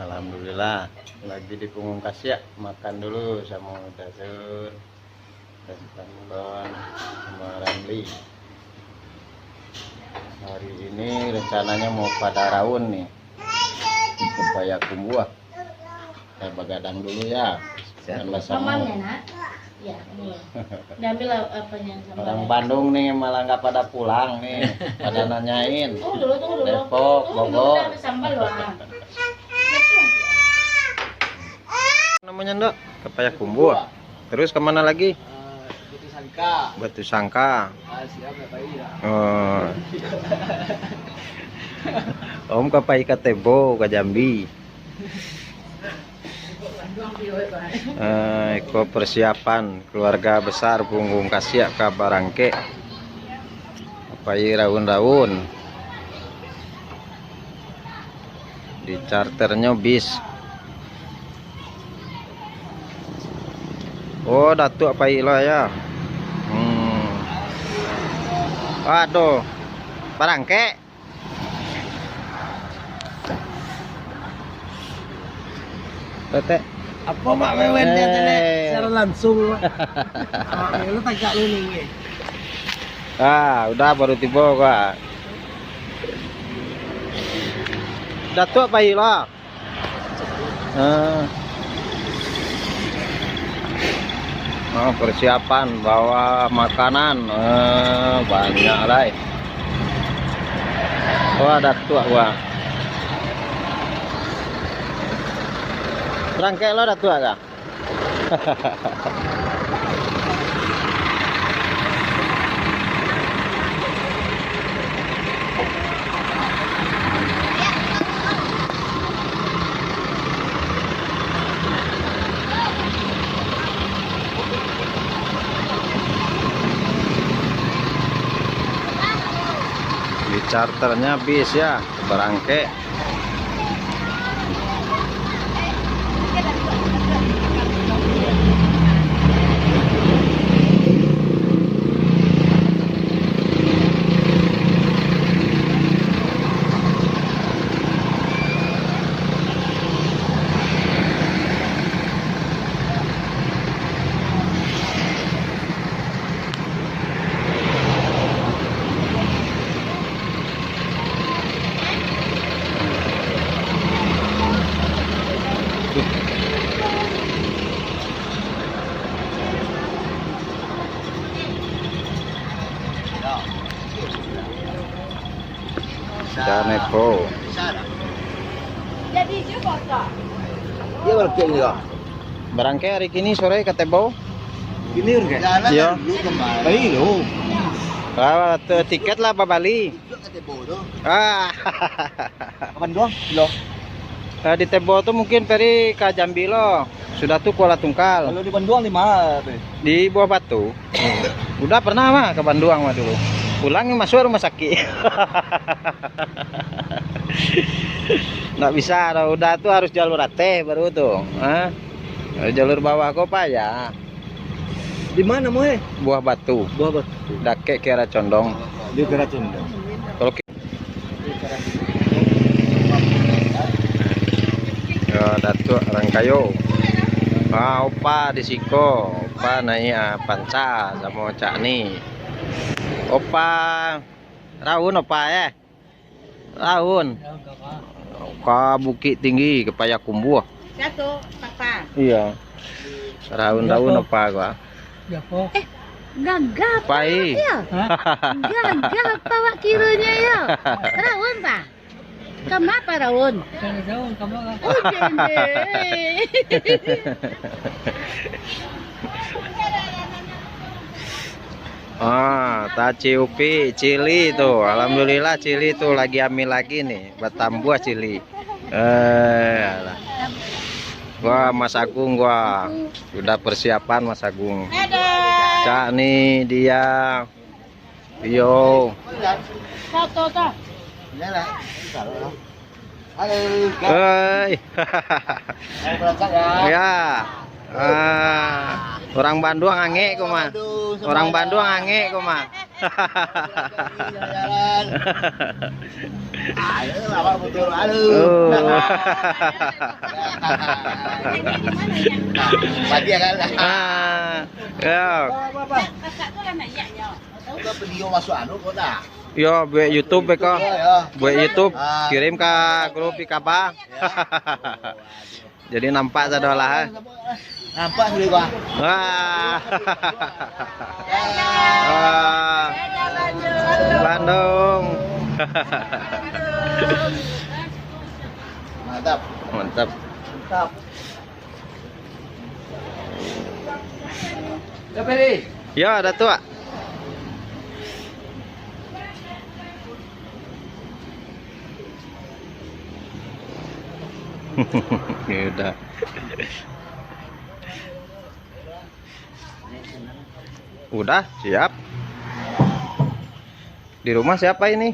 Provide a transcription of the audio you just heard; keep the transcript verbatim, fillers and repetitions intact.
Alhamdulillah, lagi di punggung kasiak, makan dulu samo Dasun, Dasun Tamulon, samo Ramli. Hari ini rencananya mau pada raun nih, ke Payakumbuah. Saya bagadang dulu ya. Siap. Tambah sama. Mamamnya, nak. Ya, boleh. Diambil lah apanya, sambalnya. Orang Bandung nih malah nggak pada pulang nih, pada nanyain. Tunggu dulu, tunggu dulu. Depok, tunggu dulu, Bogor. Kita ambil sambal, Bang. Namanya, Ndok? Ke Payakumbuah. Terus kemana lagi? Eh, Batu Sangka. Batu Sangka. Ah, siap lah, Pak, iya. Oh. Om ka pai ka Tebo, ka Jambi. Eh, iko persiapan keluarga besar Punggung Kasiak ka barangkek. Pai raun-raun. Dicarternyo bis. Oh, Datuak pai lo ya. Hmm. Aduh. Barangkek. Tetek. Apa mak wewen dia tadi? Eh. Secara langsung, Mak. Ah, lu tagak lu ni. Ah, udah baru tibo gua. Datuak pai lah. Ah. Oh, persiapan bawa makanan. Eh, banyak lai. Wah, Datuak, wah. Barangkek lo Datuak kah? Di charternya bis ya, barangkek. Janeko. Dia barangkek ni lah. Barangkek hari kini sore ka Tebo. Ini barangkek? Iyo. Bali lo. Ah, tu tiket lah babali. Ka Tebo tu. Ah. Ka Banduang, lo. Eh, di Tebo tu mungkin peri ka Jambi lo. Sudah tu Kuala Tungkal. Kalau di Banduang di mana tu? Di Buah Batu. Udah pernah mah ka Banduang mah dulu. Pulang masuak rumah sakik. Ndak bisa doh, udah tu harus jalur ateh baru tu. Ha? Jalur bawah ko payah. Di mana, Moe? Buah Batu. Buah Batu. Dakek Kiara Condong. Di Kiara Condong. Kalau ki-, yo, Datuak Rangkayo. Ah, Opa di siko. Opa naiak, ah, panca samo Cak Ni. Opa, raun Opa, eh. Raun. Ka Bukik Tinggi, ka Payakumbuah. Satu, Papa. Iya. Raun-raun apa gua? Eh, gagah apa ya? Hah? Gagah apa awak kiranya ya? Raun, Pak? Kama apa raun? Cari raun, kama apa? Oh, jende. Ah, taci upi, cili tu. Alhamdulillah, cili tu lagi ambil lagi nih. Batambuah cili. Eh, alah. Wah, Mas Agung, wah. Udah persiapan, Mas Agung. Dadah. Cak ni dia. Yo. Foto tu. Halo. Hei. Mau berangkat ya? Ya. Ah, orang Banduang angek ko mah. Orang Banduang angek ko mah. Ayo, awak betul malu. Oh. Mati ya kan? Ah, ya. Apa, apa? Kakak tu lah nanya, ya. Udah video masuk anu kok dah. Yo, buek YouTube beko. Yo, yo. Buek YouTube, Ah. kirim ka grup di Kaba. Ya. Jadi nampak sadolah, eh. Nampak sudah, Bang. Wah. Wah. Bandung. Mantap. Mantap. Mantap. Ya, Datuak. Ya udah. Udah, siap. Di rumah siapa ini?